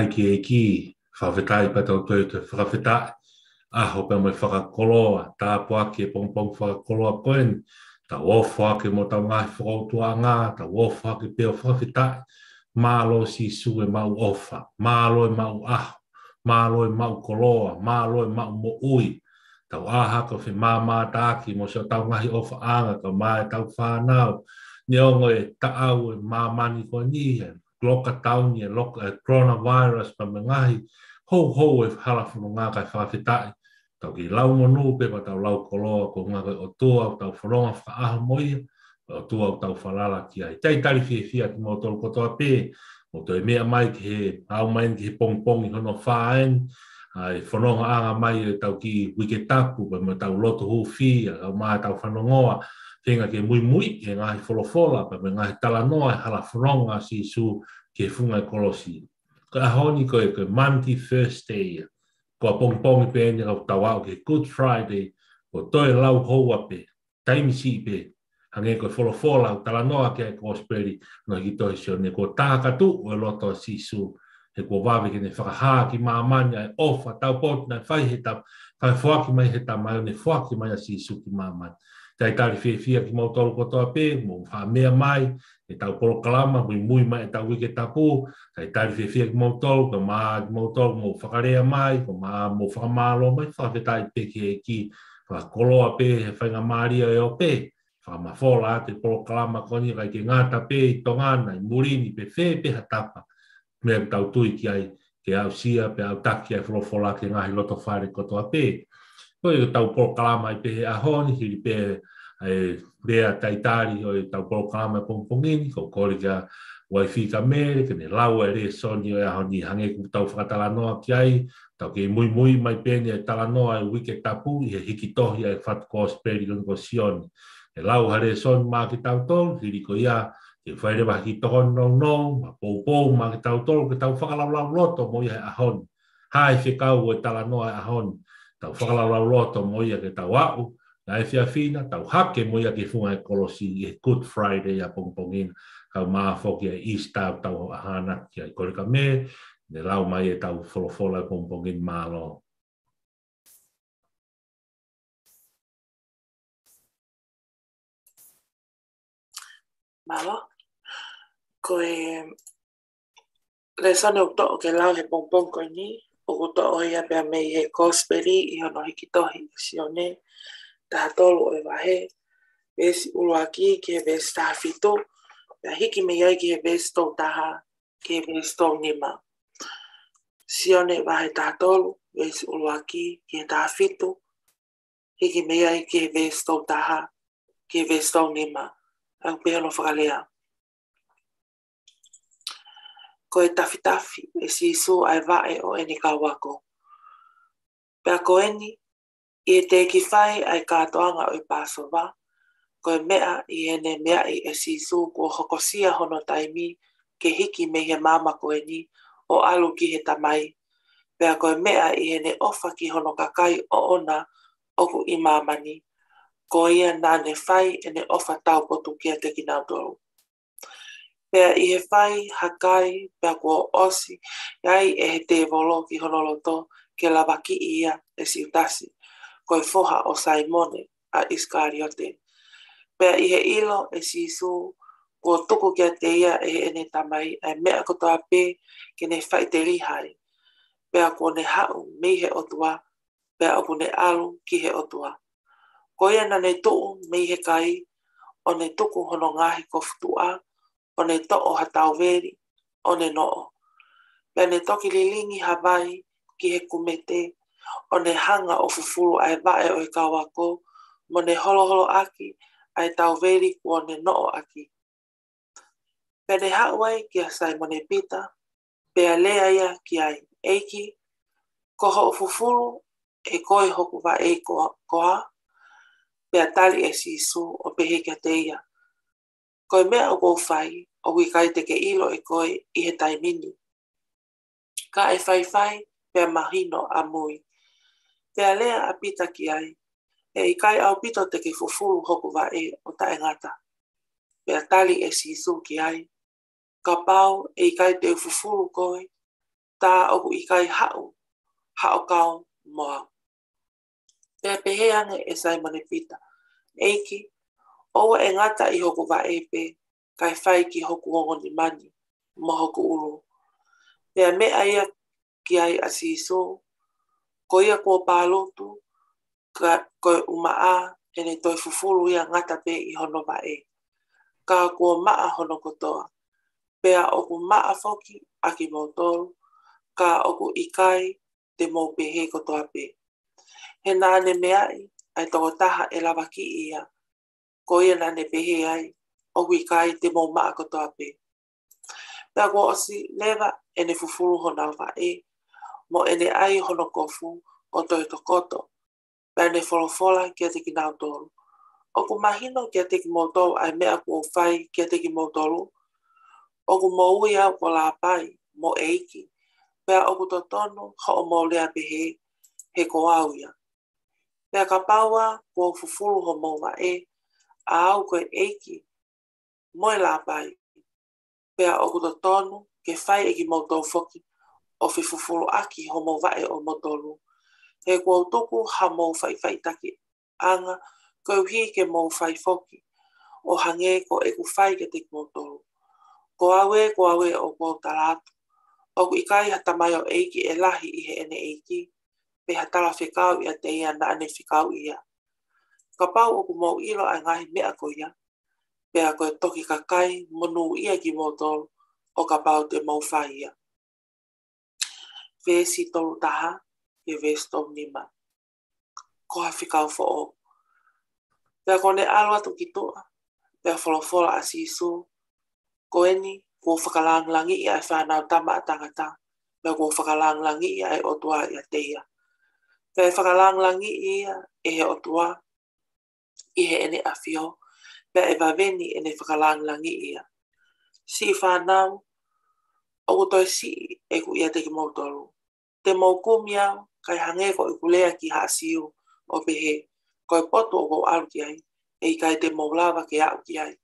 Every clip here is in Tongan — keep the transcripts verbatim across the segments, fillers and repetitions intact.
ki he ʻEiki, fakafetaʻi pea tau toe toe fakafetaʻi. ʻAho pea mo e fakakoloa, tāpuaki e pongipongi fakakoloa ko eni, tau ʻofa ake mo ʻetau ngaahi fakaʻotuaʻanga, tau ʻofa ake pea ʻo fakafetaʻi. Mālō Sīsū e maʻu ʻofa, mālō e maʻu ʻaho, mālō e maʻu koloa, mālō e maʻu moʻui. Tau ʻā hake ʻo femāmātaaki mo siʻotau ngaahi ʻofaʻanga kae ʻumaʻā ʻetau fānau. Neongo e taʻau e māmani ko eni, e lockdown, e lock-, e coronavirus, pea mo e ngaahi houhou e hala fononga, kae fakafetaʻi. Tau kei lau monū pē pea tau lau koloa, ko e ʻuhinga ko e ʻOtua ʻoku tau fononga fakaʻaho mo ia, ko e ʻOtua ʻoku tau falala ki ai. Talitali fiefia kimoutolu kotoa pē, ʻoku toe meʻa mai ki he, aʻu mai ki he pongipongi hono fā eni, ʻa e fonongaʻanga mai ʻetau kiʻi Uike Tapu, pea mo ʻetau lotu hūfia, kae ʻumaʻā ʻetau fanongoa, feinga ke muimui he ngaahi folofola, pea mo e ngaahi talanoa e hala fononga ʻa Sīsū ki he funga e kolosi. Ko e ʻaho ni ko e, ko e Maundy Thursday ia. Ko e pongipongi pē eni ʻoku tau aʻu ki he Good Friday, ʻoku toe lau houa pē, taimi siʻi pē, hangē ko e folofola ʻoku talanoa ki ai e Kosipeli, hono hiki tohi ʻe Sione, kuo tā ka tuʻu e loto ʻo Sīsū, he kuo vave ke ne fakahā ki māmani ʻa e ʻofa taupotu naʻe fai he ta-, fai foaki mai he Tamai, ʻo ne foaki mai ʻa Sīsū ki māmani. Talitali fiefia kimoutolu kotoa pē, mou faʻa meʻa mai, ʻetau polokalama, muimui mai ʻetau Uike Tapu, talitali fiefia kimoutolu, kae ʻumaʻā kimoutolu, mou fakalea mai, kae ʻumaʻā mou fakamālō mai, fakafetaʻi pē ki he ʻEiki, fakakoloa pē he faingamālie ʻo e ope, fakamafola atu e polokalama ko eni, ʻikai ke ngata pē ʻi Tonga na, ʻi muli ni pe fē pē ha tapa, meʻa ʻoku tau tui ki ai, ke aʻusia pea aʻutaki ʻa e folofola ki he ngaahi loto fale kotoa pē. Ko ʻetau polokalama ia pē he ʻaho ni, hili pē ʻa e lea talitali ʻo ʻetau polokalama he pongipongi ni, ʻoku ou kole ki he uaifi ko Mele, ke ne lau e lēsoni ʻo e ʻaho ni hangē ko ʻetau fakatalanoa ki ai, tau kei muimui mai pē eni e talanoa e Uike Tapu ʻi he hiki tohi ʻa e fatu Kosipeli ko eni ko Sione. ʻE lau ha lēsoni maʻa kitautolu, hili ko ia, ke fai leva ha kiʻi tokoni nounou, mo e poupou maʻa kitautolu, ke tau fakalaulauloto mo ia he ʻaho ni. Hā e fekau ʻo e talanoa he ʻaho ni, tau fakalaulauloto mo ia ke tau aʻu, ʻa e efiafi na, tau hake mo ia ki he funga e kolosi ʻi he Good Friday ʻapongipongi na, kae ʻumaʻā foki e Easter ʻoku tau ʻamanaki ki ai. Kole ki Mele, ne lau mai ʻetau folofola ʻapongipongi ni, mālō. Mālō. Ko e lēsoni ʻoku toʻo ke lau he pongipongi ko eni, ʻoku toʻo ia pea mei he Kosipeli ʻi hono hiki tohi ʻe Sione, taha tolu ʻo e vahe, veesi ʻuluaki ki he veesi taha fitu, pea hiki mei ai ki he veesi tolu taha, ki he veesi tolu nima. Sione vahe taha tolu, veesi ʻuluaki ki he taha fitu, hiki mei ai ki he veesi tolu taha, ki he veesi tolu nima. ʻOku pehē hono fakalea: Ko e tafitafi ʻe Sīsū ʻa e vaʻe ʻo ʻene kau ako. Pea ko eni, ʻi he teʻeki fai ʻa e kātoanga ʻo e Pāsova, ko e meʻa ʻi heʻene meaʻi ʻe Sīsū kuo hokosia hono taimi ke hiki mei he maama ko eni ʻo ʻalu ki he Tamai, pea ko e meʻa ʻi heʻene ʻofa ki hono kakai ʻoʻona ʻoku ʻi māmani, ko ia naʻa ne fai ʻene ʻofa taupotu kiate kinautolu. Pea ʻi he fai ha kai, pea kuo ʻosi ʻi ai ʻe he tēvolo ki hono loto ke lavakiʻi ia ʻe Siutasi, ko e foha ʻo Saimone ʻa ʻIsikaliote. Pea ʻi he ʻilo ʻe Sīsū kuo tuku kiate ia ʻe heʻene Tamai ʻa e meʻa kotoa pē ke ne faʻiteliha ai, pea kuo ne haʻu mei he ʻOtua, pea ʻoku ne ʻalu ki he ʻOtua. Ko ia naʻa ne tuʻu mei he kai, ʻo ne tuku hono ngaahi kofutuʻa, ʻo ne toʻo ha tauveli, ʻo ne noʻo. Pea ne toki lilingi ha vai ki he kumete, ʻo ne hanga ʻo fufulu ʻa e vaʻe ʻo e kau ako, mo ne holoholoʻaki ʻa e tauveli kuo ne noʻo ʻaki. Pea ne haʻu ai kia Saimone Pita, pea lea ia ki ai, ʻEiki, ko hoʻo fufulu ʻe koe hoku vaʻe koā? Pea tali ʻe Sīsū ʻo pehē kiate ia, Ko e meʻa ʻoku ou fai, ʻoku ʻikai te ke ʻilo ʻe koe ʻi he taimi ni, ka ʻe faifai pea mahino ʻamui. Pea lea ʻa Pita ki ai, ʻE ʻikai ʻaupito te ke fufulu hoku vaʻe ʻo taʻengata. Pea tali ʻe Sīsū ki ai, Kapau ʻe ʻikai te u fufulu koe, tā ʻoku ʻikai haʻu, haʻo kau mo au. Pea pehē ange ʻe Saimone Pita, ʻEiki, ʻoua ʻe ngata ʻi hoku vaʻe pē, kae fai ki hoku ongo nima ni mo hoku ʻulu. Pea meʻa ia ki ai ʻa Sīsū, ko ia kuo pālutu, ka ko e ʻumaʻā ʻene toe fufulu ia ngata pē ʻi hono vaʻe, ka kuo maʻa hono kotoa. Pea ʻoku maʻa foki ʻa kimoutolu, ka ʻoku ʻikai te mou pehē kotoa pē. He naʻa ne meaʻi ʻa e tokotaha ʻe lavakiʻi ia, ko ia naʻa ne pehē ai, ʻOku ʻikai te mou maʻa kotoa pē. Pea kuo ʻosi leva ʻene fufulu honau vaʻe, mo ʻene ʻai hono kofu ʻo toe tokoto, pea ne folofola kiate kinautolu, ʻOku mahino kiate kimoutolu ʻa e meʻa kuo u fai kiate kimoutolu? ʻOku mou ui au ko Lāpai mo ʻEiki, pea ʻoku totonu hoʻomou lea pehē, he ko au ia. Pea kapau ā kuo u fufulu homou vaʻe, ʻa au ko e ʻEiki mo e Lāpai, pea ʻoku totonu ke fai ʻe kimoutolu foki ʻo fefufuluʻaki homou vaʻe ʻomoutolu. He kuo u tuku hamou faʻifaʻitakiʻanga koeʻuhi ke mou fai foki ʻo hangē ko ʻeku fai kiate kimoutolu. Ko au ē, ko au ē, ʻoku ou tala atu, ʻoku ʻikai ha tamaioʻeiki ʻe lahi ʻi heʻene ʻeiki, pe ha talafekau ʻiate ia naʻa ne fekau ia. Kapau ʻoku mou ʻilo ʻa e ngaahi meʻa ko ia, pea ko e toki kakai monūʻia kimoutolu ʻo kapau te mou fai ia. Veesi tolu taha ki he veesi tolu nima. Ko ha fekau foʻou. Pea kuo ne ʻalu atu ki tuʻa, pea folofola ʻa Sīsū, Ko eni, kuo fakalāngilangiʻi ʻa e Fānautama ʻa Tangata, pea kuo fakalāngilangiʻi ʻa e ʻOtua ʻiate ia. Pea ʻe fakalāngilangiʻi ia ʻe he ʻOtua ʻi heʻene ʻafio, pea ʻe vave ni ʻene fakalāngilangiʻi ia. Siʻi fānau, ʻoku toe siʻi ʻeku ʻiate kimoutolu. Te mou kumi au, kae hangē ko ʻeku lea ki haʻa Siu, ʻo pehē, Ko e potu ʻoku ou ʻalu ki ai, ʻe ʻikai te mou lava ke aʻu ki ai.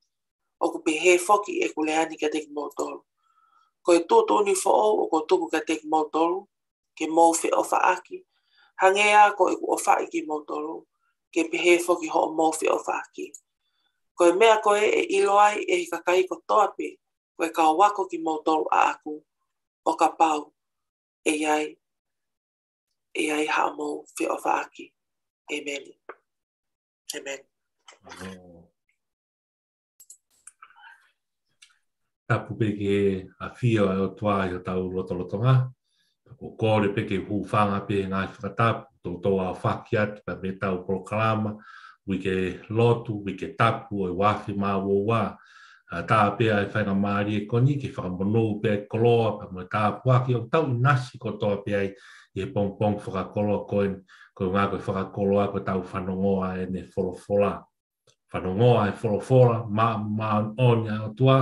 ʻOku pehē foki ʻeku lea ni kiate kimoutolu. Ko e tuʻutuʻuni foʻou ʻoku ou tuku kiate kimoutolu, ke mou feʻofaʻaki, hangē ā ko ʻeku ʻofaʻi kimoutolu, ke pehē foki hoʻomou feʻofaʻaki. Ko e meʻa ko ē ʻe ʻilo ai ʻe he kakai kotoa pē, ko e kau ako kimoutolu ʻaʻaku, ʻo kapau ʻe ʻi ai, ʻe ʻi ai haʻamou feʻofaʻaki. ʻĒmeni. ʻĒmeni. Tapu pē ki he ʻafio ʻa e ʻOtua ʻi hotau lotolotonga. Ko e kole pē ke hūfanga pē he ngaahi fakatapu, toutou aofaki atu pea mei heʻetau polokalama, Uike Lotu, Uike Tapu ʻo e ua afe mā ua ua. ʻA, tā pē ʻa e faingamālie ko eni ke fakamonū pē ʻa e koloa pea mo e tāpuaki ʻoku tau ʻinasi kotoa pē ai ʻi he pongipongi fakakoloa ko eni, ko e ʻuhinga ko e fakakoloa ko ʻetau fanongoa ʻene folofola. Fanongoa e folofola, mā, māʻoniʻoni ʻa e ʻOtua,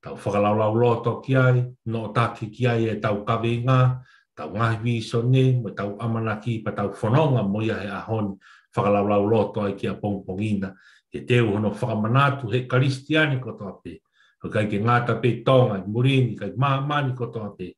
tau fakalaulauloto ki ai, noʻotaki ki ai ʻetau kaveinga, ʻetau ngaahi vīsone, mo ʻetau ʻamanaki pea tau fononga mo ia he ʻaho ni, fakalaulauloto ai ki ʻapongipongi na, ke teu hono fakamanatu ʻe he Kalisitiane kotoa pē. ʻOku ʻikai ke ngata pē ʻi Tonga, ʻi muli ni, ka ʻi māmani kotoa pē.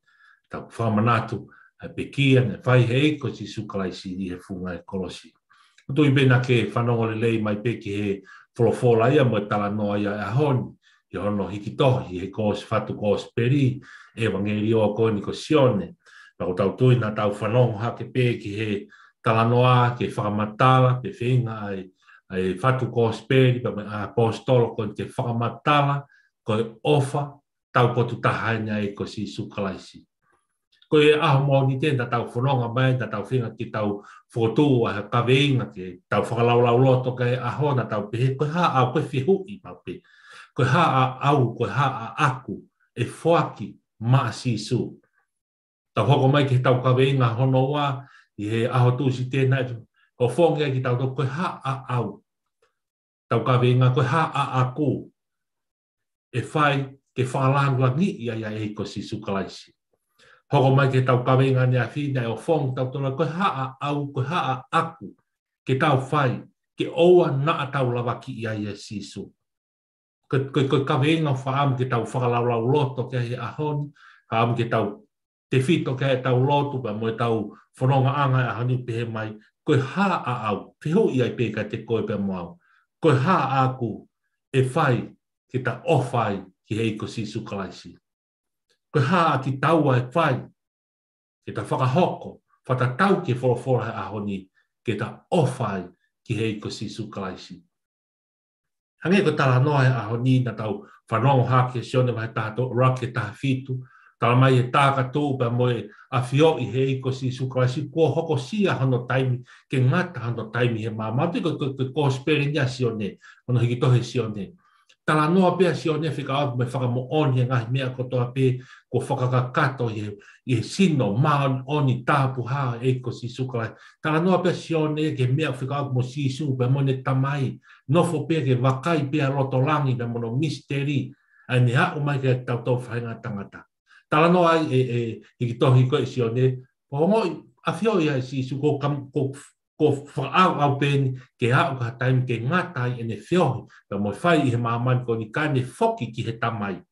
Tau fakamanatu ʻa e pekia naʻe fai ʻe he ʻEiki ko Sīsū Kalaisi ʻi he funga ʻo e kolosi. ʻOku ou tui pē naʻa ke fanongo lelei mai pē ki he folofola ia mo e talanoa ia ʻo e ʻaho ni, ʻi hono hiki tohi ʻe he kos-, fatu kosipeli, ʻevangeliō ko eni ko Sione. Pea ʻoku tau tui naʻa tau fanongo hake pē ki he talanoa, ki he fakamatala, pe feinga ʻa e, ʻa e fatu kosipeli, pea mo e ʻaposetolo ko eni ke fakamatala, ko e ʻofa taupotu taha eni ʻa e ʻEiki ko Sīsū Kalaisi. Ko e ʻaho Mōnite naʻa tau fononga mai, naʻa tau feinga ke tau fokotuʻu ʻa e kaveinga ke tau fakalaulauloto ki ai he ʻaho ni, naʻa tau pehē, ko e hā ʻaʻau, ko e fehuʻi maʻu pē. Ko e hā ʻaʻau, ko e hā ʻaʻaku ʻe foaki maʻa Sīsū. Tau hoko mai ki heʻetau kaveinga hono ua, ʻi he ʻaho Tūsite naʻe ʻofongi ai kitautolu, ko e hā ʻaʻau. Tau kaveinga, ko e hā ʻaʻaku ʻe fai ke fakalāngilangiʻi ai ʻa e ʻEiki ko Sīsū Kalaisi. Hoko mai ki heʻetau kaveinga ʻaneafi naʻe ʻofongi kitautolu, ko e hā ʻaʻau, ko e hā ʻaʻaku ke tau fai, ke ʻoua naʻa tau lavakiʻi ai ʻa Sīsū. Ko, ko, ko e kaveinga ʻoku ou fakaʻamu ke tau fakalaulauloto ki ai he ʻaho ni, fakaʻamu ke tau tefito ki ai ʻetau lotu pea mo ʻetau fonongaʻanga he ʻaho ni, pehē mai, ko e hā ʻaʻau, fehuʻi ai pē kiate koe pea mo au, ko e hā ʻaʻaku ʻe fai ke ta ʻofa ai ki he ʻEiki ko Sīsū Kalaisi? Ko e hā ʻa kitaua ʻe fai ke ta fakahoko, fakatatau ki he folofola he ʻaho ni, ke ta ʻofa ai ki he ʻEiki ko Sīsū Kalaisi? Hangē ko e talanoa he ʻaho ni naʻa tau fanongo hake, Sione vahe taha tolu, ʻuluaki ki he taha fitu, talamai ʻe he takatuʻu pea mo e ʻafioʻi he ʻEiki ko Sīsū Kalaisi, kuo hokosia hono taimi, ke ngata hono taimi he māmani. Ko e, ko e, ko e kosipeli ʻa Sione, hono hiki tohi ʻe Sione. Talanoa pē ʻa Sione fekauʻaki mo e fakamoʻoni e ngaahi meʻa kotoa pē kuo fakakakato ʻi he, ʻi he sino māʻoniʻoni tapuhā ʻo e ʻEiki ko Sīsū Kalaisi. Talanoa pē ʻa Sione ki he meʻa fekauʻaki mo Sīsū pea mo ʻene Tamai. Nofo pē ke vakai pē ʻa loto langi pea mo hono misiteli, ʻa ʻene aʻu mai kiate kitautolu faʻahinga tangata. Talanoa ai ʻe, ʻe hiki tohi ko ē ʻe Sione, ko e ongoʻi, ʻafioʻi ʻa Sīsū, ko kam-, ko, ko fakaʻauʻau pē eni ke aʻu ki ha taimi ke ngata ai ʻene feohi pea mo e fai ʻi he māmani ko eni, ka ne foki ki he Tamai.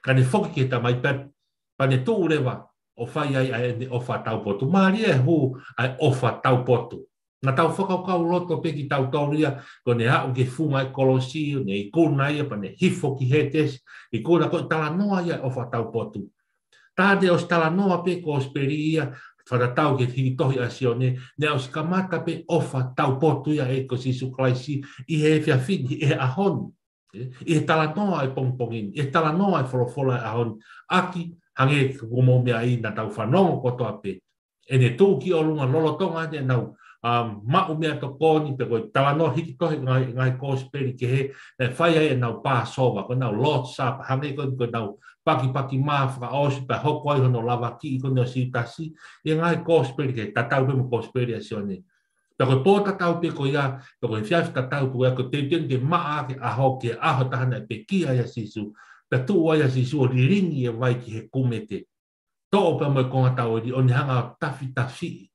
Ka ne foki ki he Tamai pea, pea ne tuʻu leva ʻo fai ai ʻa ʻene ʻofa taupotu. Mālie e hū ʻa e ʻofa taupotu. Naʻa tau fakakaukauloto pē kitautolu ia, ko ʻene aʻu ki he funga e kolosi, ʻo ne ikuna ia, pea ne hifo ki Hētesi, ikuna, ko e talanoa ia ʻofa taupotu. Tā ne ʻosi talanoa pē kosipeli ia, fakatatau ki he hiki tohi ʻa Sione, ne ʻosi kamata pē ʻofa taupotu ia ʻa e ʻEiki ko Sīsū Kalaisi ʻi he efiafi ni, ʻi he ʻaho ni. ʻI he talanoa e pongipongi ni, ʻi he talanoa e folofola e ʻaho ni, ʻaki, hangē ko e meʻa ia naʻa tau fanongo kotoa pē. ʻEne tuʻu ki ʻolunga lolotonga ʻenau, ʻa, maʻu meʻatokoni, pe ko e talanoa hiki tohi ngaahi, ngaahi kosipeli kehe, naʻe fai ai ʻenau Pāsova, ko ʻenau Lord's Supper, hangē ko, ko ʻenau pakipaki mā fakaʻosi pea hoko ai hono lavakiʻi ko eni ʻo Siutasi, ʻi he ngaahi kosipeli kehe, tatau pē mo e kosipeli ʻa Sione. Pea ko e pō tatau pē ko ia, pea ko e efiafi tatau pē ko ia, ko e teuteu ke maʻa ʻaki e ʻaho, ki he ʻaho ʻe taha naʻe pekia ai ʻa Sīsū, pea tuʻu ai ʻa Sīsū ʻo lilingi e vai ki he kumete. Toʻo pea mo e konga taueli, ʻo ne hanga ʻo tafitafiʻi,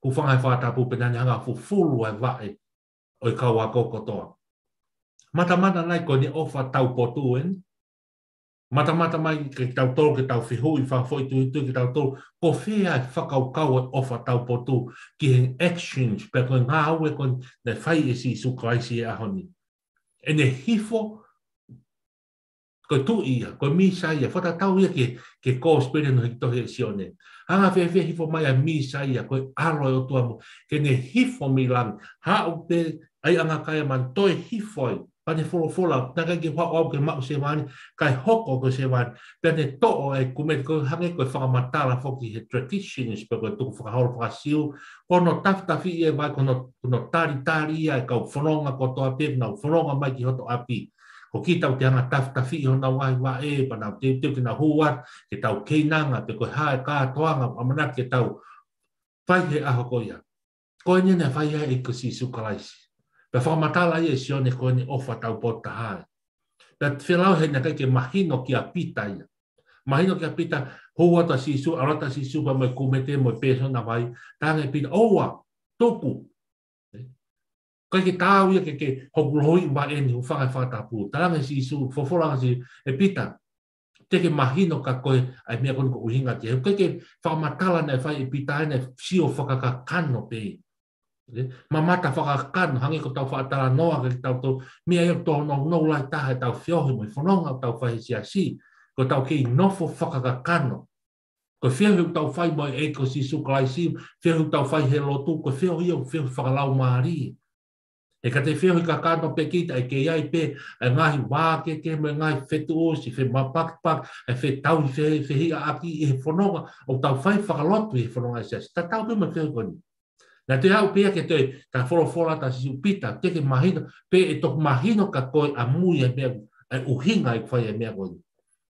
hūfanga he fakatapu, pea naʻa ne hanga ʻo fufulu ʻa e vaʻe ʻo e kau ako kotoa. Matamata nai ko ʻene ʻofa taupotu eni? Matamata mai kiate kitautolu ke tau fehuʻi, fakafoʻituitui kitautolu, ko fē ʻa e fakakaukau e ʻofa taupotu ki he exchange, pe ko e ngāue ko eni naʻe fai ʻe Sīsū Kalaisi he ʻaho ni. ʻEne hifo, ko e Tuʻi ia, ko e Mīsaia, fakatatau ia ki he, ki he kosipeli naʻe hiki tohi ʻe Sione. Anga fēfē hifo mai ʻa e Mīsaia, ko e ʻAlo ʻo e ʻOtua mo, ke ne hifo mei langi, haʻu pē ʻa e ʻaiʻanga kai ʻa māmani, toe hifo ai, pea ne folofola, naʻe ʻikai ke u haʻu au ke maʻu sevāniti, kae hoko ko e sevāniti, pea ne toʻo e kumete, ko e hangē ko e fakamatala foki he traditions, pe ko e tukufakaholo faka-Siu, ko hono tafitafiʻi e vai, ko hono, ko hono talitali ia e kau fononga kotoa pē, nau fononga mai ki hoto ʻapi. Ko kitautolu te hanga ʻo tafitafiʻi honau ngaahi vaʻe, pea nau teuteu ke nau hū atu, ke tau keinanga, pe ko e hā e kātoanga, ʻamanaki ke tau fai he ʻaho ko ia. Ko eni naʻe fai ai ʻe ʻEiki ko Sīsū Kalaisi. Pea fakamatala ia ʻe Sione ko ʻene ʻofa taupotu taha ia. Pea felau he naʻe ʻikai ke mahino kia Pita ia. Mahino kia Pita, hū atu ʻa Sīsū, ʻalu atu ʻa Sīsū pea mo e kumete mo e pēsona vai, talaange ʻe Pita, ʻoua, tuku. ʻIkai ke taau ia ke, ke hoku lohiʻi vaʻe ni, hūfanga he fakatapu. Talaange ʻe Sīsū, folofola ange ʻe Sīsū, ʻe Pita, teʻeki mahino kia koe ʻa e meʻa ko eni ko e ʻuhinga ki ai. ʻIkai ke fakamatala naʻe fai ʻe Pita, naʻe sio fakakakano pē. Mamata fakakakano, hangē ko ʻetau faʻa talanoa kiate kitautolu, meʻa ia ʻoku tōnounou lahi taha ʻetau feohi mo e fononga ʻoku tau fai he siasi, ko ʻetau kei nofo fakakakano. Ko e feohi ʻoku tau fai mo e ʻEiki ko Sīsū Kalaisi, feohi ʻoku tau fai he lotu, ko e feohi ia ʻoku feohi fakalaumālie. He ka te feohi kakano pē kita, ʻe kei ʻi ai pē e ngaahi vākehekehe mo e ngaahi fetuʻusi, femapakipaki, e fetauhi, fe-, fehiʻaʻaki ʻi he fononga ʻoku tau fai fakalotu ʻi he fononga ʻa e siasi. Tatau pē mo e feohi ko eni. Naʻe toe aʻu pē ia ke toe, ka folofola atu ʻa Sīsū, Pita, teʻeki mahino, pe ʻe toki mahino kia koe ʻamui e meʻa, e ʻuhinga ʻeku fai e meʻa ko eni.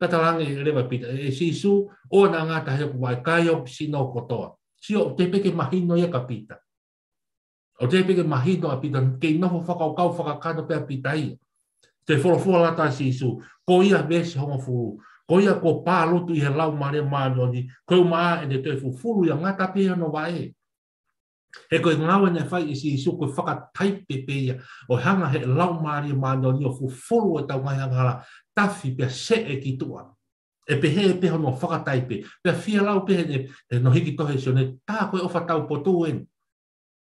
Ka talaange leva ʻe Pita, ʻe Sīsū, ʻoua naʻa ngata he ʻoku vaʻe, kai hoku sino kotoa. Sio, ʻoku teʻeki pē ke mahino ia kia Pita. ʻOku teʻeki pē ke mahino ʻa Pita, kei nofo fakakaukau fakakakano pē ʻa Pita ia. Toe folofola atu ʻa Sīsū, ko ia, veesi hongofulu, ko ia kuo pālutu ʻi he Laumālie Māʻoniʻoni, ko e ʻumaʻā ʻene toe fufulu ia, ngata pē hono vaʻe. He ko e ngāue naʻe fai ʻe Sīsū ko e fakataipe pē ia, ʻo hanga ʻe he Laumālie Māʻoniʻoni ʻo fufulu ʻetau ngaahi angahala, tafi pea seʻe ki tuʻa. ʻE pehē pē hono fakataipe. Pea fielau pē he, he no hiki tohi ʻe Sione, tā ko e ʻofa taupotu eni.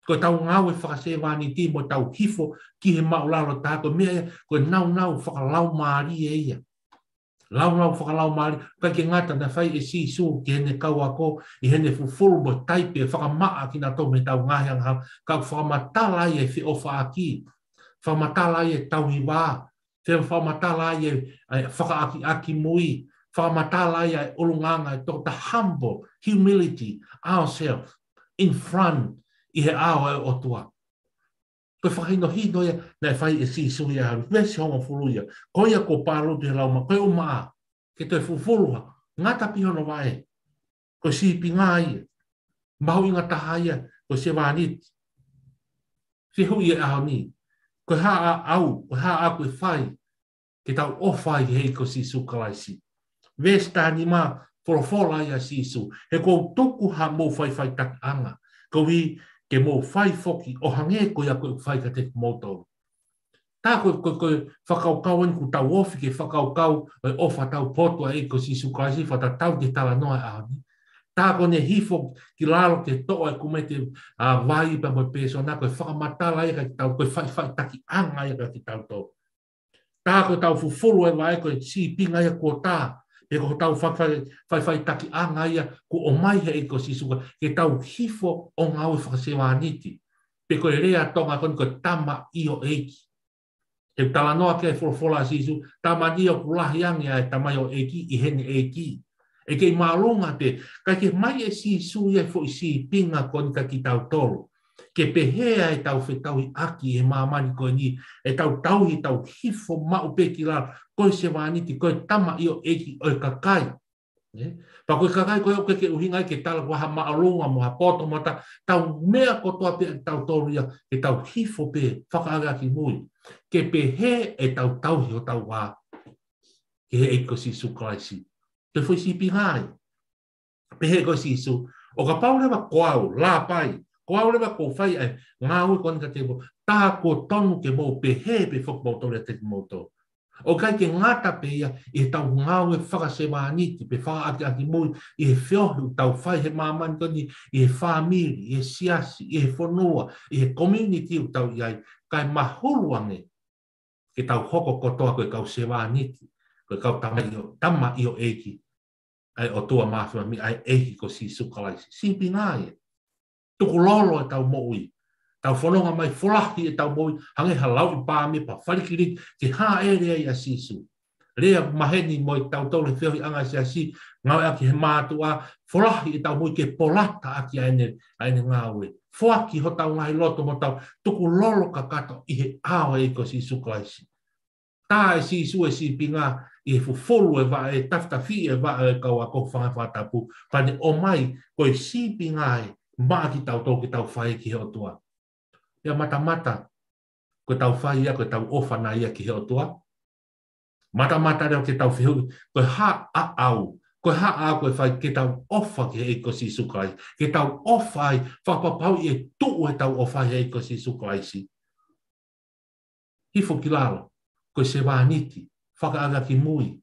Ko ʻetau ngāue fakasevāniti mo ʻetau hifo ki he māʻulalo taha ko e meʻa ia, ko e naunau fakalaumālie ia. Naunau fakalaumālie, ʻikai ke ngata naʻe fai ʻe Sīsū ki heʻene kau ako, ʻi heʻene fufulu mo taipe fakamaʻa kinautolu mei heʻetau ngaahi angahala, ka ʻoku fakamatala ai e feʻofaʻaki, fakamatala ai e tauhi vā, fakamatala ai e, e fakaʻakiʻakimui, fakamatala ai e ʻulungaanga ʻo e toko taha, humble, humility, ourselves, in front, ʻi he ʻao ʻo e ʻOtua. Ko e fakahinohino ia naʻe fai ʻe Sīsū ia, veesi hongofulu ia. Ko ia kuo pālutu he Laumālie, ko e ʻumaʻā, ke toe fufulu hake, ngata pē hono vaʻe. Ko e sīpinga ia. Mahuʻinga taha ia, ko e sevāniti. Fehuʻi e ʻaho ni. Ko e hā ʻaʻau, ko e hā ʻaʻaku ʻe fai, ke tau ʻofa ai ki he ʻEiki ko Sīsū Kalaisi. Veesi taha nima, folofola ai ʻa Sīsū, he kuo u tuku haʻamou faʻifaʻitakiʻanga, koeʻuhi ke mou fai foki ʻo hangē ko ia kuo u fai kiate kimoutolu. Tā ko e, ko e, ko e fakakaukau eni kuo tau ofi ke fakakaukau ʻa e ʻofa taupotu ʻa e ʻEiki ko Sīsū Kalaisi fakatatau ki he talanoa ʻo e ʻaho ni. Tā ko ʻene hifo ki lalo ke toʻo e kumete, ʻa, vai pea mo e pēsona, ko e fakamatala ia kiate kitautolu, ko e faʻifaʻitakiʻanga ia kiate kitautolu. Tā ko ʻetau fufulu e vaʻe ko e sīpinga ia kuo tā, pe ko hotau faʻi-, faʻi-, faʻifaʻitakiʻanga ia kuo ʻomai he ʻEiki ko Sīsū Kalaisi, ke tau hifo ʻo ngāue fakasevāniti. Pe ko e lea Tonga ko eni ko e tamaioʻeiki. He talanoa ki ai e folofola ʻa Sīsū, tamani ʻoku lahi ange ʻa e tamaioʻeiki ʻi heʻene ʻeiki. ʻE kei māʻolunga pē, kae kei ʻomai ʻe Sīsū ia e foʻi sīpinga ko eni kiate kitautolu. Ke pehē ʻa ʻetau fetauhiʻaki he māmani ko eni, ʻetau tauhi, ʻetau hifo maʻu pē ki lalo, ko e sevāniti, ko e tamaioʻeiki ʻo e kakai. Ē? Pea ko e kakai ko ē ʻoku ke ʻuhinga ai ke tala ko ha māʻolunga mo ha poto mo ha taha, tau meʻa kotoa pē ʻa kitautolu ia, ke tau hifo pē, fakaʻakiʻakimui. Ke pehē ʻetau tauhi hotau vā ki he ʻEiki ko Sīsū Kalaisi. Ko e foʻi sīpinga ia. Pehē ko Sīsū, ʻo kapau leva ko au, Lāpai, ko au leva kuo fai ʻa e ngāue ko eni kiate kimoutolu, tā kuo tonu ke mou pehē pē foki moutolu kiate kimoutolu. ʻOku ʻikai ke ngata pē ia ʻi heʻetau ngāue fakasevāniti, pe fakaʻakiʻakimui, ʻi he feohi ʻoku tau fai he māmani ko eni, ʻi he fāmili, ʻi he siasi, ʻi he fonua, ʻi he community ʻoku tau ʻi ai, kae mahulu ange ke tau hoko kotoa ko e kau sevāniti, ko e kau tamaio-, tamaioʻeiki ʻa e ʻOtua Māfimafi, ʻa e ʻEiki ko Sīsū Kalaisi. Sīpinga ia. Tukulolo ʻetau moʻui. Tau fononga mai folahi ʻetau moʻui, hangē ha lauʻi paame pea falikiliki ke hāʻele ai ʻa Sīsū. Lea maheni mo kitautolu he feohiʻanga siasi, ngāueʻaki he mātuʻa, folahi ʻetau moʻui ke polataʻaki ʻa ʻene, ʻa ʻene ngāue. Foaki hotau ngaahi loto mo tau tukulolo kakato ʻi he ʻao ʻo e ʻEiki ko Sīsū Kalaisi. Tā ʻe Sīsū e sīpinga ʻi he fufulu e vaʻe, tafitafiʻi e vaʻe ʻo e kau ako, hūfanga he fakatapu, pea ne ʻomai ko e sīpinga ia maʻa kitautolu ke tau fai ki he ʻOtua. Pea matamata, ko ʻetau fai ia, ko ʻetau ʻofa nai ia ki he ʻOtua. Matamata leva ke tau fehuʻi, ko e hā ʻaʻau, ko e hā ʻaʻaku ʻe fai ke tau ʻofa ki he ʻEiki ko Sīsū Kalaisi, ke tau ʻofa ai, fakapapauʻi ʻe tuʻu ʻetau ʻofa he ʻEiki ko Sīsū Kalaisi. Hifo ki lalo, ko e sevāniti, fakaʻakiʻakimui.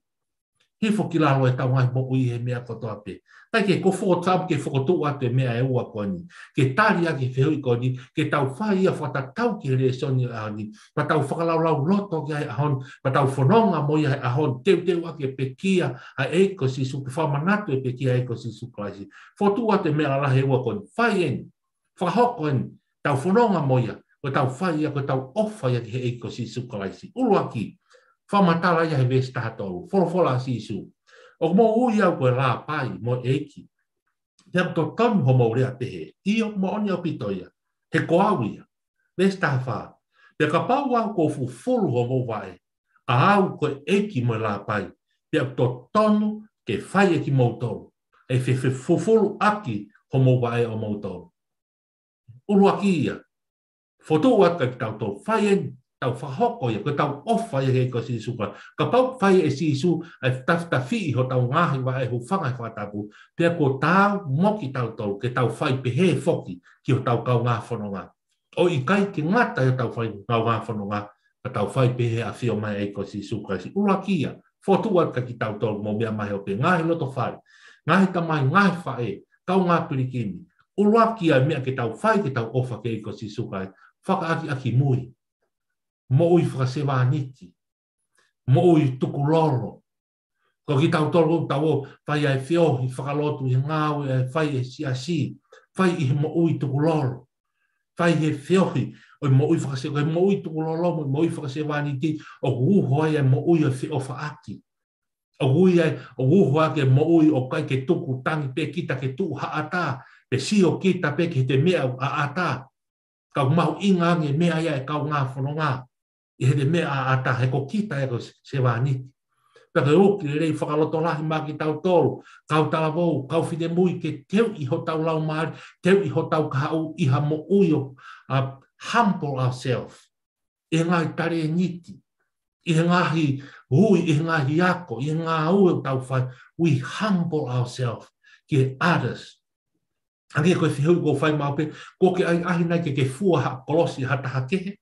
Hifo ki lalo ʻetau ngaahi moʻui he meʻa kotoa pē. Kae kehe, ko e fokotuʻu, ke fokotuʻu atu e meʻa ʻe ua ko eni. Ke tali ʻaki e fehuʻi ko eni, ke tau fai ia fakatatau ki he lēsoni ʻo e ʻaho ni. Pea tau fakalaulauloto ki ai he ʻaho ni, pea tau fononga mo ia he ʻaho ni. Teuteuʻaki e pekia ʻa e ʻEiki ko Sīsū, ke fakamanatu e pekia ʻa e ʻEiki ko Sīsū Kalaisi. Fokotuʻu atu e meʻa lalahi ʻe ua ko eni. Fai eni. Fakahoko eni, tau fononga mo ia, ko ʻetau fai ia, ko ʻetau ʻofa ia ki he ʻEiki ko Sīsū Kalaisi. ʻUluaki, fakamatala ia he veesi taha tolu, folofola ʻa Sīsū. ʻOku mou ui au ko e Lāpai, mo e ʻEiki. Pea ʻoku totonu hoʻomou lea pehē, ʻio, moʻoni ʻaupito ia, he ko au ia. Veesi taha fā, pea kapau au kuo fufulu hoʻomou vaʻe, ʻa au ko e ʻEiki mo e Lāpai, pea ʻoku totonu ke fai ʻe kimoutolu, ʻe fe-, fe-, fufuluʻaki hoʻomou vaʻe ʻomoutolu. ʻUluaki ia, fokotuʻu atu kiate kitautolu, fai eni, tau fakahoko ia, ko ʻetau ʻofa ia ki he ʻEiki ko Sīsū Kalaisi. Kapau fai ʻe Sīsū ʻa e tafitafiʻi hotau ngaahi vaʻe, hūfanga he fakatapu, pea kuo taau mo kitautolu ke tau fai pehē foki ki hotau kaungā fononga. ʻOku ʻikai ke ngata ʻi hotau fai kaungā fononga, ka tau fai pehē ʻafio mai ʻa e ʻEiki ko Sīsū Kalaisi. ʻUluaki ia, Fokotuʻu atu kia kitautolu mo meʻa mai he ope, ngaahi loto fale, ngaahi tamai, ngaahi faʻē, kaungā pilikimi. ʻUluaki ʻa e meʻa ke tau fai ke tau ʻofa ki he ʻEiki ko Sīsū Kalaisi, fakaʻakiʻakimui. Moʻui fakasevāniti. Moʻui tukulolo. Ko kitautolu ʻoku tau ō fai ʻa e feohi fakalotu he ngāue ʻa e fai ʻe he siasi. Fai ʻi he moʻui tukulolo. Fai he feohi ʻo e moʻui fakase-, ko e moʻui tukulolo mo e moʻui fakasevāniti ʻoku uho ai ʻa e moʻui ʻo e feʻofaʻaki. ʻOku ui ai, ʻoku uho ake moʻui ʻoku ʻikai ke tuku tangi pē kita ke tuʻu ha ʻatā, pe sio kita pē ki he meʻa ʻoku ʻatā. Ka ʻoku mahuʻinga ange meʻa ia ʻa e kaungā fononga. ʻI he meʻa ʻatā he ko kita ē ko e sevāniti. Pea ke uki lelei fakalotolahi mai kia kitautolu, kau talavou, kau finemui, ke teuʻi hotau laumālie, teuʻi hotau kahaʻu ʻi ha moʻui ʻo, uh, humble ourselves. ʻI he ngaahi talēniti, ʻi he ngaahi ui, ʻi he ngaahi ako, ʻi he ngāue ʻoku tau fai, we humble ourselves ki he others. Hangē ko e fehuʻi ʻoku fai maʻu pē, kuo ke ʻahiʻahi nai ke ke fua ha kolosi ha taha kehe?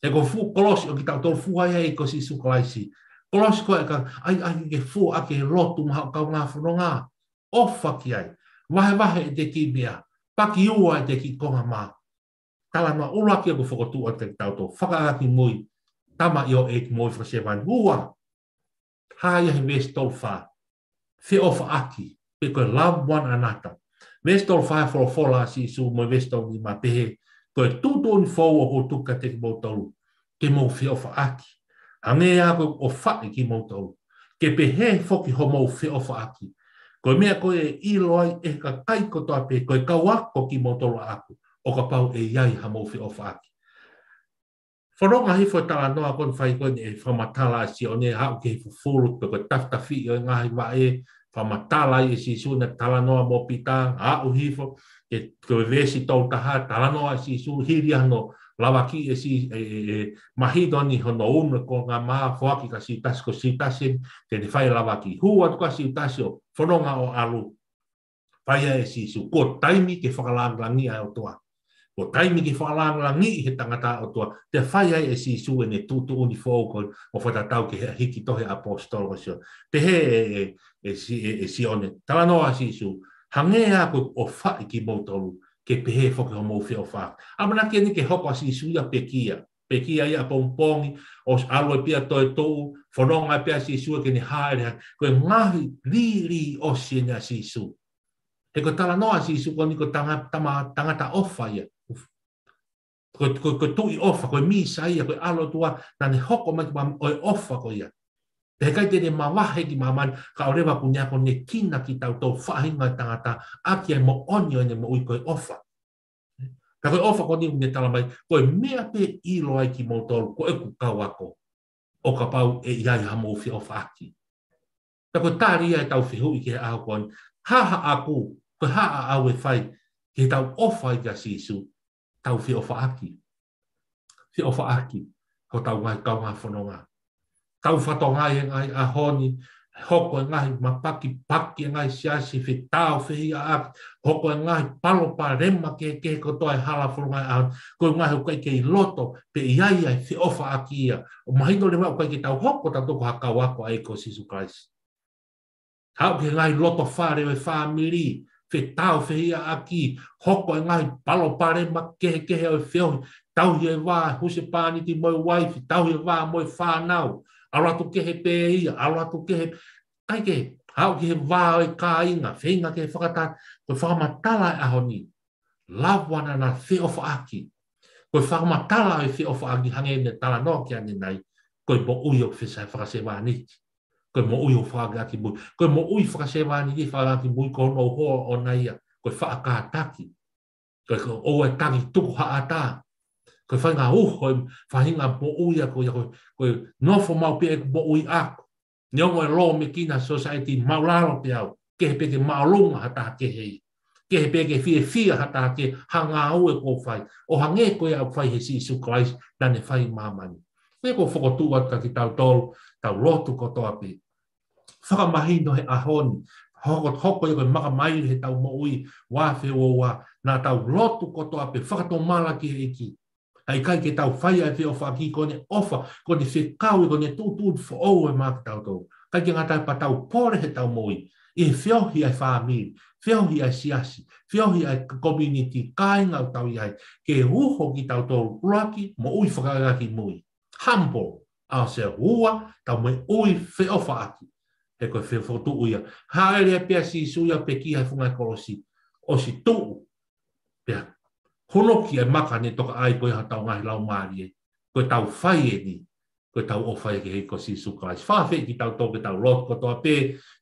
He ko e fuʻu kolosi ʻoku tau tolu fua ia ʻa e ʻEiki ko Sīsū Kalaisi. Kolosi ko ē ka ʻahiʻahi ke fua ʻaki he lotu maʻa hoʻo kaungā fononga. ʻOfa ki ai. Vahevahe ʻete kiʻi meʻa. Paki ua ʻete kiʻi konga mā. Talanoa ʻuluaki ʻoku fokotuʻu atu kia kitautolu. Fakaʻakiʻakimui. Tamaioʻeiki moʻui fakasevāniti. Ua. Hā ia he veesi tolu fā. Feʻofaʻaki, pe ko e love one another. Veesi tolu fā folofola ʻa Sīsū mo e veesi tolu nima pehē, ko e tuʻutuʻuni foʻou ʻoku ou tuku kiate kimoutolu, ke mou feʻofaʻaki. Hangē ko ʻeku ʻofaʻi kimoutolu, ke pehē foki hoʻomou feʻofaʻaki. Ko e meʻa ko ē ʻe ʻilo ai ʻe he kakai kotoa pē, ko e kau ako kimoutolu ʻaʻaku, ʻo kapau ʻe ʻi ai haʻamou feʻofaʻaki. Fononga hifo e talanoa ko eni fai ko eni ʻe fakamatala ʻa Sione haʻu ki he fufulu pe ko e tafitafiʻi ʻo e ngaahi vaʻe, fakamatala ai ʻe Sīsū ʻene talanoa mo Pita, aʻu hifo ki he, ki he veesi tolu taha, talanoa ʻa Sīsū hili ʻa hono lavaki ʻe Sī-, ʻe, ʻe, ʻe, mahino ni hono unu e konga mā, foaki kia Siutasi, ko Siutasi te ne fai lavaki. Hū atu kia Siutasi ʻo fononga ʻo ʻalu. Fai ai ʻe Sīsū, ko e taimi ke fakalāngilangiʻi ʻa e ʻOtua. Ko e taimi ke fakalāngilangiʻi he tangata ʻa e ʻOtua. Pea fai ai ʻe Sīsū ʻene tuʻutuʻuni foʻou ko ē ʻo fakatatau ki he hiki tohi ʻa e ʻaposetolo ko Sione. Pehē ʻe, ʻe, ʻe Si-, ʻe, ʻe Sione. Talanoa ʻa Sīsū. Hangē ko ʻeku ʻofaʻi kimoutolu, ke pehē foki hoʻomou feʻofaʻaki. ʻAmanaki eni ke hoko ʻa Sīsū ia pekia. Pekia ia ʻapongipongi, ʻosi ʻalu e pia toetuʻu, fononga pē ʻa Sīsū ke ne hāʻele hake. Ko e ngaahi lī, lī ʻosi eni ʻa Sīsū. He ko e talanoa ʻa Sīsū ko eni ko e tanga-, tama-, tangata ʻofa ia. Ko, ko, ko e tuʻi ʻofa, ko e Mīsaia, ko e ʻAlo ʻo e ʻOtua, naʻa ne hoko mai ki māmani ʻo e ʻofa ko ia. Pea ʻikai te ne mavahe ki māmani, kae ʻoua leva kuo ne akonekina kitautolu faʻahinga ʻo e tangata, ʻaki ʻa e moʻoni ʻo ʻene moʻui ko e ʻofa. Ka ko e ʻofa ko eni ʻoku ne tala mai, ko e meʻa pē ʻe ʻilo ai kimoutolu, ko ʻeku kau ako, ʻo kapau ʻe ʻi ai haʻamou feʻofaʻaki. Pea ko e tali ia ʻetau fehuʻi ki he ʻaho ko eni, hā haʻaku, ko e hā ʻaʻau ʻe fai, ke tau ʻofa ai kia Sīsū, tau feʻofaʻaki. Feʻofaʻaki, hotau ngaahi kaungā fononga. Tau fatongia he ngaahi ʻaho ni, hoko e ngaahi mapakipaki e ngaahi siasi, fetāufehiʻaki, hoko e ngaahi palopalema kehekehe kotoa e hala fononga he ʻaho ni, ko e ngaahi ʻoku ʻikai ke ʻi loto, pe ʻi ai ʻa e feʻofaʻaki ia. ʻOku mahino leva ʻoku ʻikai ke tau hoko tautolu ko ha kau ako ʻa e ʻEiki ko Sīsū Kalaisi. Haʻu ki he ngaahi loto fale ʻo e fāmili, fetāufehiʻaki, hoko e ngaahi palopalema kehekehe ʻo e feohi, tauhi e vā, husepāniti mo e uaifi, tauhi e vā mo e fānau, ʻalu atu kehe pē ia, ʻalu atu kehe, ʻikai ke, haʻu ki he vā ʻo e kāinga, feinga ke fakata-, ko e fakamatala e ʻaho ni. Love one another, feʻofaʻaki. Ko e fakamatala ʻo e feʻofaʻaki hangē ne talanoa ki ai ʻanenai, ko e moʻui ʻoku fesa-, fakasevāniti. Ko e moʻui ʻoku fakaʻakiʻakimui. Ko e moʻui fakasevāniti, fakaʻakiʻakimui, ko hono hoa ʻoʻona ia. Ko e faʻa kātaki. Ko e, ko e ʻoua ʻe taki tuku ha ʻatā. Ko e faʻahinga uho e faʻahinga moʻui ʻaʻaku ia, ko e, ko e nofo maʻu pē ʻeku moʻui ʻaʻaku. Neongo e lōmekina society, māʻulalo pē au, kehe pē ke māʻolunga ha taha kehe ia. Kehe pē ke fiefia ha taha kehe, ha ngāue ʻoku ou fai. ʻO hangē ko ia ʻoku fai he Sīsū Kalaisi, naʻa ne fai ʻi māmani. Ko ia ʻoku ou fokotuʻu atu kia kitautolu, tau lotu kotoa pē. Fakamahino he ʻaho ni, hoko, hoko ia ko e makamaile heʻetau moʻui, ua afe ua ua, naʻa tau lotu kotoa pē, fakatomala ki he ʻEiki. ʻIkai ke tau fai ʻa e feʻofaʻaki ko ʻene ʻofa, ko ʻene fekau, ko ʻene tuʻutuʻuni foʻou ʻe maʻa kitautolu. ʻIkai ke ngata ai pea tau pole heʻetau moʻui, ʻi he feohi ʻa e fāmili, feohi ʻa e siasi, feohi ʻa e community, kāinga ʻoku tau ʻi ai, ke uho kitautolu ʻuluaki, moʻui fakaʻakiʻakimui. Humble ourselves, ua, tau moʻui feʻofaʻaki. He ko e feʻofoʻotuʻu ia. Hāʻele pē ʻa Sīsū ia pekia he funga kolosi, ʻosi tuʻu. Pea hono ki ʻa e maka ne toka ai ko ia hotau ngaahi laumālie. Ko ʻetau fai eni, ko ʻetau ʻofa ia ki he ʻEiki ko Sīsū Kalaisi. Fakafeʻiloaki kitautolu ke tau lotu kotoa pē,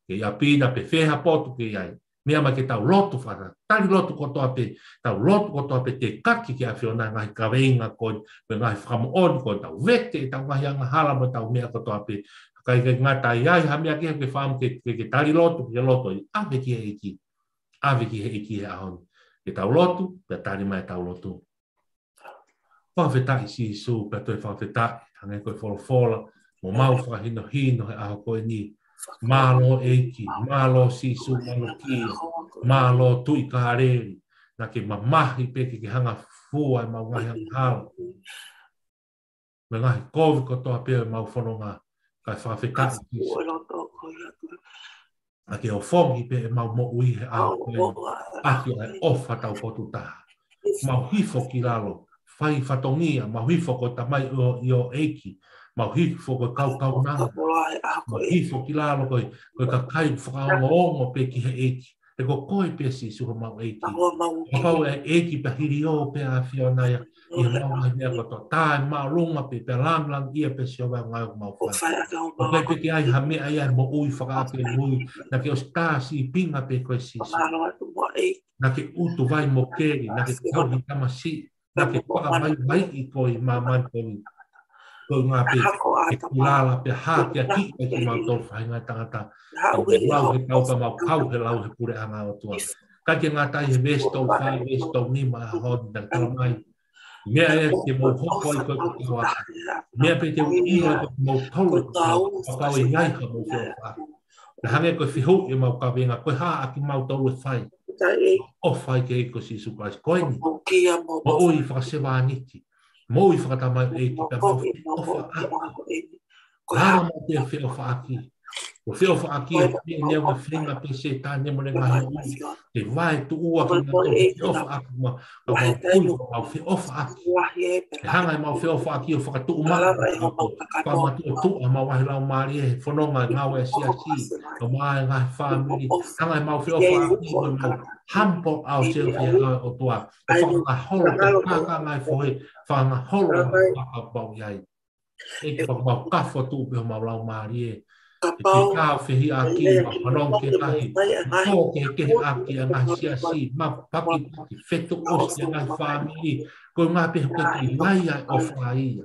ke ʻi ʻapi na pe fē ha potu ke ʻi ai. Meʻa mai ke tau lotu faka, tali lotu kotoa pē, tau lotu kotoa pē, tekaki ki he ʻAfiona e ngaahi kaveinga ko ē, mo e ngaahi fakamoʻoni ko ē, tau vete ʻetau ngaahi angahala mo ʻetau meʻa kotoa pē. ʻIkai ke ngata ai ha meʻa ke, ke fakaʻamu ke, ke, ke tali lotu, ke lotu ʻi ʻave ki he ʻEiki. ʻAve ki he ʻEiki he ʻaho ni. Ke tau lotu, pea tali mai ʻetau lotu. Fakafetaʻi Sīsū, pea toe fakafetaʻi, hangē ko e folofola, mo mau fakahinohino he ʻaho ko eni. Mālō ʻEiki, mālō Sīsū, mālō kia, mālō Tuʻi Kāleli, naʻa ke mamahi pē ke ke hanga fua ʻemau ngaahi angahala. Mo e ngaahi kovi kotoa pē ʻo ʻemau fononga, kae fakafetaʻi Sīsū. Naʻa ke ofongi pē ʻemau moʻui he ʻaho ko eni, ʻaki ʻa e ʻofa taupotu taha. Mau hifo ki lalo, fai fatongia, mau hifo ko e tamaioʻeiki, mau hifo ko e kaukaunanga, mau hifo ki lalo ko e, ko e kakai fakaongoongo pē ki he ʻEiki. He ko koe pē Sīsū homau ʻEiki. Kapau ʻe ʻEiki pea hiliō pē ʻa e ʻAfiona ia, ʻi heʻemau ngaahi meʻa kotoa, tā e māʻolunga pē, pea lāngilangiʻia pē Sihova ʻa e ngāue ʻoku mau fai. ʻOku ʻikai pē ke ʻi ai ha meʻa ia ʻi he moʻui fakaʻakiʻakimui, naʻa ke ʻosi tā sīpinga pē koe Sīsū. Naʻa ke utu vai mo keli, naʻa ke tauhi tamasiʻi, naʻa ke fakavaivaiʻi koe ʻi māmani ko eni. Ko e ngā pē, ke kulala pē hā ke aki ʻa kimautolu faʻahinga tangata. Ke mau lau he kau pea mau kau he lau he puleʻanga ʻo e ʻOtua. ʻIkai ke ngata ai he veesi tolu fā, veesi tolu nima ʻa e ʻaho ni naʻe tala mai. Meʻa ē te mou hoko ai ko e kau ʻapi. Meʻa pē te u ʻilo ai ko kimoutolu ko e kau ʻapi. Kapau ʻe ʻi ai haʻamou feʻofaʻaki. Naʻe hangē ko e fehuʻi ʻemau kaveinga, ko e hā ʻa kimautolu ʻe fai. ʻOfa ai ki he ʻEiki ko Sīsū Kalaisi. Ko eni, moʻui fakasevāniti. Moʻui fakatamaioʻeiki, pea mau feʻofaʻaki. Lava mo te feʻofaʻaki. Ko e feʻofaʻaki ʻe feinga, feinga pē Sētane mo ʻene ngaahi ui. Ke vaetuʻua kimautolu he feʻofaʻaki, mau, mau kui, mau feʻofaʻaki. ʻE hanga ʻemau feʻofaʻaki ʻo fakatuʻumaʻa, fakamatuʻotuʻa ʻemau ngaahi laumālie he fononga, ngāue ʻa e siasi, ʻo maʻa e ngaahi fāmili. Hanga ʻemau feʻofaʻaki ʻo mau humble ourselves ʻi he ʻao ʻo e ʻOtua. ʻO fakangaholo pē kākā ngaahi fohe, fakangaholo ʻa e fakapapau ʻi ai. ʻEiki, pea mau kafo atu pē homau laumālie. ʻEiki, ʻoku fehiʻaki, mau fanongo ki he ngaahi, ʻoku kehekeheʻaki ʻa e ngaahi siasi, mau pakipaki, fetuʻusi ʻa e ngaahi fāmili. Ko e ngaahi pē ʻoku ʻikai ke ʻi ai ʻa e ʻofa ia.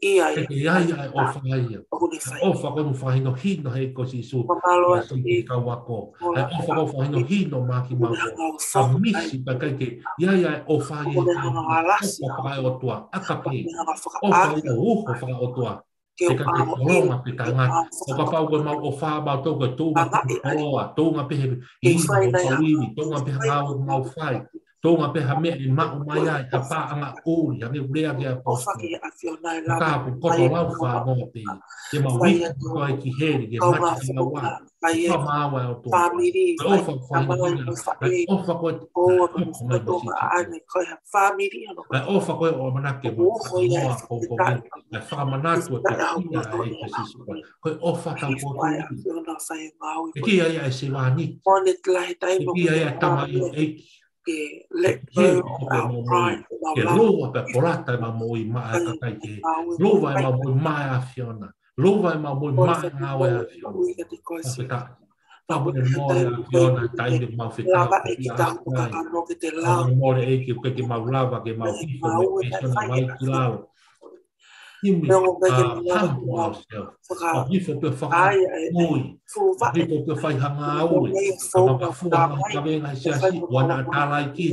ʻIkai ke ʻi ai ʻa e ʻofa ia. ʻA e ʻofa ko ē ʻoku fakahinohino he ʻEiki ko Sīsū, ʻa e siʻi kau ako. ʻA e ʻofa ko ē ʻoku fakahinohino maʻa kimautolu. Ka misi pea ʻikai ke ʻi ai ʻa e ʻofa ia, ʻa e ʻofa fakaʻotua, ʻakapē. ʻOfa ia ʻoku uho fakaʻotua. Ke ʻikai ke tolonga pē tangata. ʻO kapau ko ʻemau ʻofa mautolu ko e tuʻunga pē he koloa, tuʻunga pē he ivi, tuʻunga pē he ngāue ʻoku mau fai. Tuʻunga pē ha meʻa ʻe maʻu mai ai, ha paʻanga ʻuli, hangē ko e lea ʻa e ʻaposetolo. Ka ʻoku koto lau fānau pē ia. Ke mau iku kotoa ki heli, ke mate ki he ʻauha. Ka mau ʻa e ʻOtua. Ko e ʻofa ko ē ʻoku fakahinohino. Ko e ʻofa ko ē ʻoku hoko mai mei Sīsū. Ko e ʻofa ko ē ʻoku ʻamanaki ke mau fakahinohino, ko e fakamanatu ʻa e pekia ʻa e ʻEiki ko Sīsū. Ko e ʻofa taupotu ia. ʻE ʻikai ʻi ai ʻa e sevāniti. ʻE ʻikai ʻi ai ʻa e tamaioʻeiki. Ke lava pea kolata ʻemau moʻui maʻa e kakai kehe. Lava ʻemau moʻui maʻa e ʻAfiona. Lava ʻemau moʻui maʻa e ngāue ʻa e ʻAfiona. Fakafetaʻi. Pea ko e mole ʻa e ʻAfiona, taimi ʻoku mau fekau ki ai. Pea ko e mole ʻEiki, ʻoku ʻikai ke mau lava ke mau hifo mei he ʻAfiona mai ki lalo. Humble ourselves. Ka hifo pē fakamoʻui. Ka hifo pē fai ha ngāue. Ka makafua ha ngāue kavenga he siasi, ʻoua naʻa tālaʻi.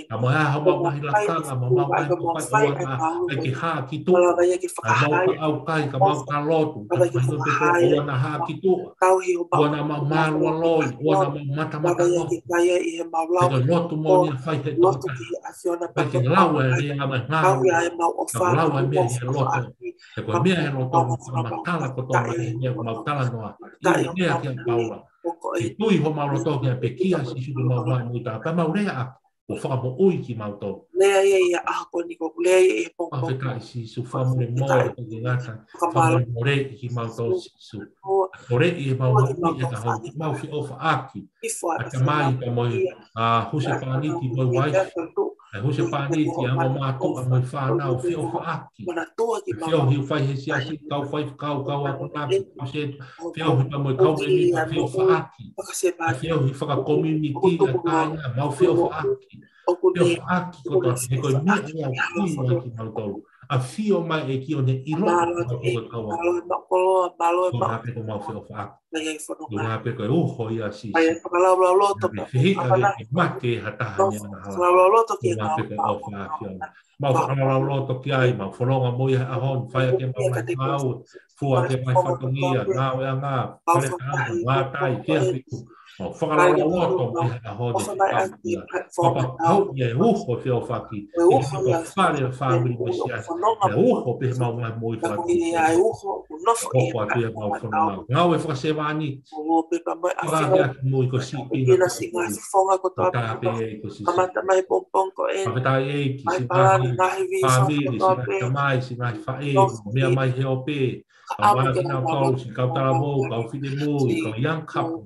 Ka mo e ʻaho mau ngaahi lakanga, mo mau ngaahi kakai, ʻoua naʻa ʻai ke hā ki tuʻa. Ka mau ka ʻaukai, ka mau ka lotu, ka mau ka lotu, ʻoua naʻa hā ki tuʻa. ʻOua naʻa mau mālualoi, ʻoua naʻa mau matamata. Ka ko e lotu moʻoni ʻa e fai he tokotā. Ka ke lau e lea mai ngā. Ka lau e meʻa he loto. He ko e meʻa he loto, ko e matala kotoa mai he meʻa mau talanoa. ʻI he meʻa kia Paula. Ke tui homau loto ki he pekia ʻa Sīsū ke mau maʻu moʻui taʻengata. Pea mau lea ʻaki, ʻo fakamoʻui kimautolu. Lea ia ʻi he ʻaho ko eni ko, lea ia ʻi he pongipongi. Fakafetaʻi Sīsū, fakamolemole, fakafetaʻi. Ke ngata, fakamālō. Fakamolemoleʻi kimautolu Sīsū. Moleʻi ʻemau moʻui ʻi he ʻaho ni, mau feʻofaʻaki. ʻA e tamai pea mo e, ʻa, husepāniti mo e uaifi. ʻA e husepāniti, ʻa e ongo mātuʻa mo e fānau, feʻofaʻaki. Feohi ʻoku fai he siasi, kau faifekau, kau akonaki, kau se, feohi pea mo e kau mēmipa, feʻofaʻaki. Feohi fakakomiunitī ʻa e kāinga, mau feʻofaʻaki. Feʻofaʻaki kotoa, he ko e meʻa ia ʻoku ui mai kimautolu. ʻAfio mai ʻEiki ʻo ne ʻilo ko e kau ako. Ko e ngā pē ko mau feʻofaʻaki. Ko e ngā pē ko e uho ia Sīsū. Ke fehiʻa ke mate ha taha ni ana hala. Ko e ngā pē ko e ʻofa ʻa e ʻAfiona. Mau fakalaulauloto ki ai, mau fononga mo ia he ʻaho ni, fai ʻaki ʻemau ngaahi ngāue, fua ʻaki ʻemau fatongia, ngāueʻanga, fale taha, ngātai, fia fiku. Mau fakalaulauloto mo ia he ʻaho ni, fai ʻaki ia. Fakapapauʻi ʻa e uho feʻofaʻaki, ʻi he fale, fāmili mo e siasi. ʻA e uho pē he mau ngaahi moʻui fakatōkilalo. Hoko atu ia mau fononga. Ngāue fakasevāniti. Fakaakeake moʻui ko siʻi pina. Ko e tāpē ʻEiki ko Sīsū. Fakafetaʻi ʻEiki, siʻi ngaahi fāmili, siʻi ngaahi tamai, siʻi ngaahi faʻē, meʻa mai he ope. Kau mātuʻa kinautolu, siʻi kau talavou, kau finemui, kau young couple.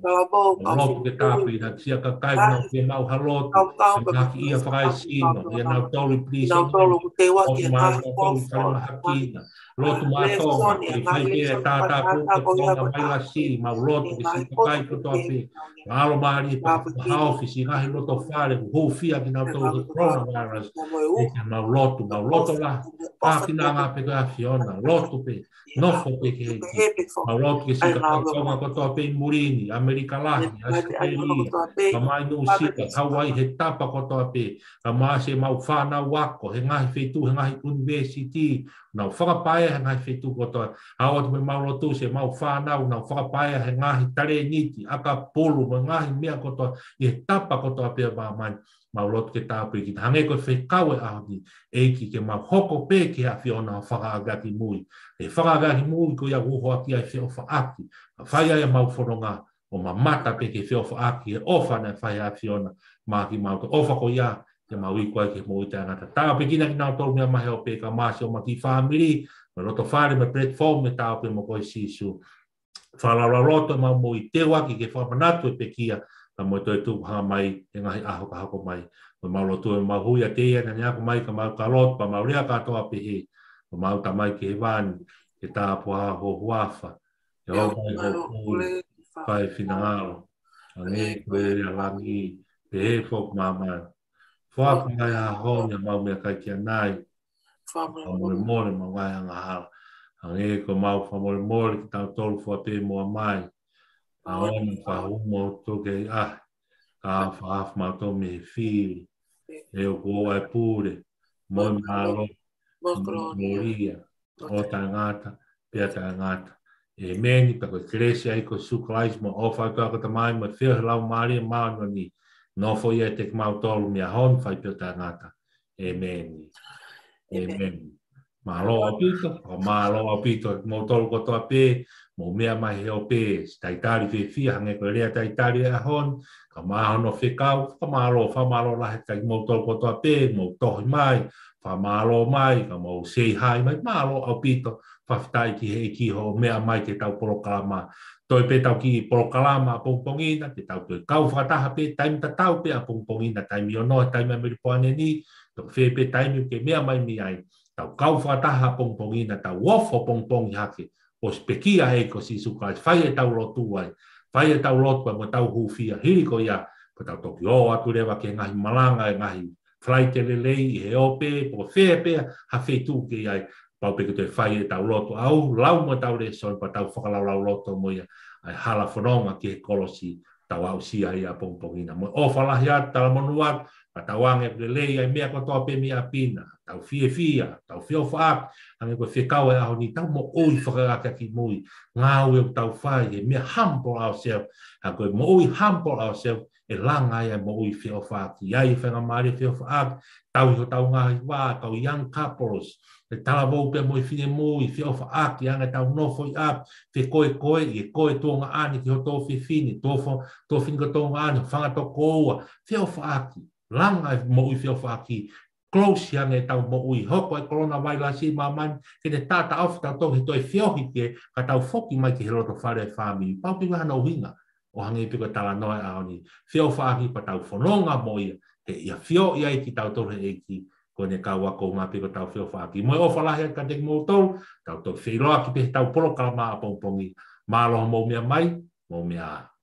Mau lotu ke tāpuekina siʻa kakai, nau ke mau ha lotu. Ke mahakiʻia fakaesino, ʻia nautolu ʻi pilīsone. Lotu maʻa nautolu ʻi falemahaki na. Lotu maʻa Tonga, ke fai pē ʻa e tātāpuni ʻa Tonga mai lasi, mau lotu ke siʻi kakai kotoa pē. Mālō mālie pē ha ʻōfisi, ngaahi loto fale, ʻoku hūfia kinautolu he coronavirus. ʻEiki mau lotu, mau loto lahi. Fakaakeake pē ko e ʻAfiona, lotu pē, nofo pē ki he ʻEiki. Mau lotu ke siʻi kakai Tonga kotoa pē ʻi muli ni, ʻAmelika lahi, ʻAositelēlia, ka mai Nuʻusila, Hauaiʻi he tapa kotoa pē. Ka maʻa siʻemau fānau ako, he ngaahi feituʻu, he ngaahi ʻunivēsiti, nau fakapaea he ngaahi feituʻu kotoa. ʻOatu pē ʻemau lotu siʻemau fānau, nau fakapaea he ngaahi talēniti, ʻakapulu, mo e ngaahi meʻa kotoa, ʻi he tapa kotoa pē ʻo māmani, mau lotu ke tāpuekina. Hangē ko e fekau ʻo e ʻaho ni, ʻEiki ke mau hoko pē ki he ʻAfiona ʻo fakaakeake moʻui. ʻE fakaakeake moʻui ko ia ʻoku uho ʻaki ʻa e feʻofaʻaki. Fai ai ʻemau fononga, ʻo mamata pē ki he feʻofaʻaki, he ʻofa naʻe fai ʻe he ʻAfiona maʻa kimautolu. ʻOfa ko ia ke mau iku ai ki he moʻui taʻengata. Tāpuekina kinautolu meʻa mai he ope, kau mātuʻa mo e kiʻi fāmili, mo e loto fale, mo e platform, mo e Ta ō pē mo koe Sīsū. Fakalaulauloto ʻemau moʻui, teuaki ke fakamanatu e pekia, ka mo e toetuʻu hanga mai he ngaahi ʻaho ka hoko mai. Mo ʻemau lotu ʻemau hū ʻiate ia naʻa ne ako mai ka mau ka lotu, pea mau lea kātoa pehē: Ko ʻemau Tamai ʻoku ʻi hēvani, ke tāpuhā ho huafa, ke hoko mai hoʻo pule, fai ho finangalo, hangē ko ia ʻi langi, pehē foki ʻi māmani. Foaki mai he ʻaho ni haʻamau meʻakai ki ʻanai. Fakamolemole ʻemau ngaahi angahala, hangē ko ʻemau fakamolemole kitautolu ʻoku fua pē moa mai. ʻOua naʻa fakahaofi kimautolu ki he ʻahiʻahi, ka ke fakahaofi kimautolu mei he fili. He ʻoku ʻoʻou ʻa e pule, mo e mālohi, mo e kolōlia, ʻo taʻengata pea taʻengata. ʻĒmeni. Pea ko e kelesi ʻa e ʻEiki ko Sīsū Kalaisi, mo e ʻofa ʻa e ʻOtua ko e Tamai, mo e feohi ʻa e Laumālie Māʻoniʻoni, nofoʻia ʻiate kimautolu mei he ʻaho ni ʻo fai pē ʻo taʻengata. ʻĒmeni. ʻĒmeni. Mālō ʻaupito, fakamālō ʻaupito kimoutolu kotoa pē, mou meʻa mai he ope, siʻi talitali fiefia, hangē ko e lea talitali ʻo e ʻaho ni, ka maʻa hono fekau, fakamālō, fakamālō lahi kiate kimoutolu kotoa pē, mou tohi mai, fakamālō mai, ka mou say hi mai, mālō ʻaupito, fakafetaʻi ki he ʻEiki hoʻo meʻa mai ki heʻetau polokalama. Toe pē ʻetau kiʻi polokalama ʻapongipongi na, ke tau toe kau fakataha pē, taimi tatau pē ʻapongipongi na, taimi ono, taimi ʻa Melipoane ni, pe ko fē pē taimi ʻoku ke meʻa mai mei ai, tau kau fakataha ʻapongipongi na, tau ofo pongipongi hake, ʻosi pekia ʻa e ʻEiki ko Sīsū Kalaisi, fai ʻetau lotu ai, fai ʻetau lotu ai mo tau hūfia, hili ko ia, pea tau toki ō atu leva ki he ngaahi malanga, e ngaahi flight lelei, ʻi he ope, pe ko fē pē ha feituʻu ʻoku ke ʻi ai, Pau pē ke toe fai ʻetau lotu ʻaʻau, lau mo ʻetau lēsoni, pea tau fakalaulauloto mo ia ʻa e hala fononga ki he kolosi, tau aʻusia ia ʻapongipongi na. Mo e ʻofa lahi atu, talamonū atu, pea tau ange lelei ʻa e meʻa kotoa pē mei ʻapi na, tau fiefia, tau feʻofaʻaki, hangē ko e fekau ʻa e ʻaho ni, tau moʻui fakaʻakiʻakimui, ngāue ʻoku tau fai, he meʻa humble ourselves, ha ko e moʻui humble ourselves, ʻe langa ai ʻa e moʻui feʻofaʻaki, ʻi ai e faingamālie feʻofaʻaki, tauhi hotau ngaahi vā, kau young couples, ʻe talavou pea mo e finemui, feʻofaʻaki, anga ʻetau nofo ʻi ʻapi, fekoekoeʻi, ʻe koe tuongaʻane ki ho tuofefine, tuofo-, tuofefine ki ho tuongaʻane, fanga tokoua, feʻofaʻaki, langa e moʻui feʻofaʻaki, close ange ʻetau moʻui, hoko e coronavirus ʻi māmani, ke ne taʻataʻofi tautolu he toe feohi ke, ka tau foki mai ki he loto fale fāmili, pau pē ʻoku ʻi ai hano ʻuhinga, ʻo hangē pē ko e talanoa ʻo e ʻaho ni, feʻofaʻaki pea tau fononga mo ia, he ʻe ʻafioʻi ai kitautolu ʻe he ʻEiki, ko ʻene kau ako, ʻumaʻā pē ko ʻetau feʻofaʻaki. Mo e ʻofa lahi atu kiate kimoutolu, tau toki feʻiloaki pē heʻetau polokalama ʻapongipongi. Mālō hoʻomou meʻa mai, mou meʻa ā.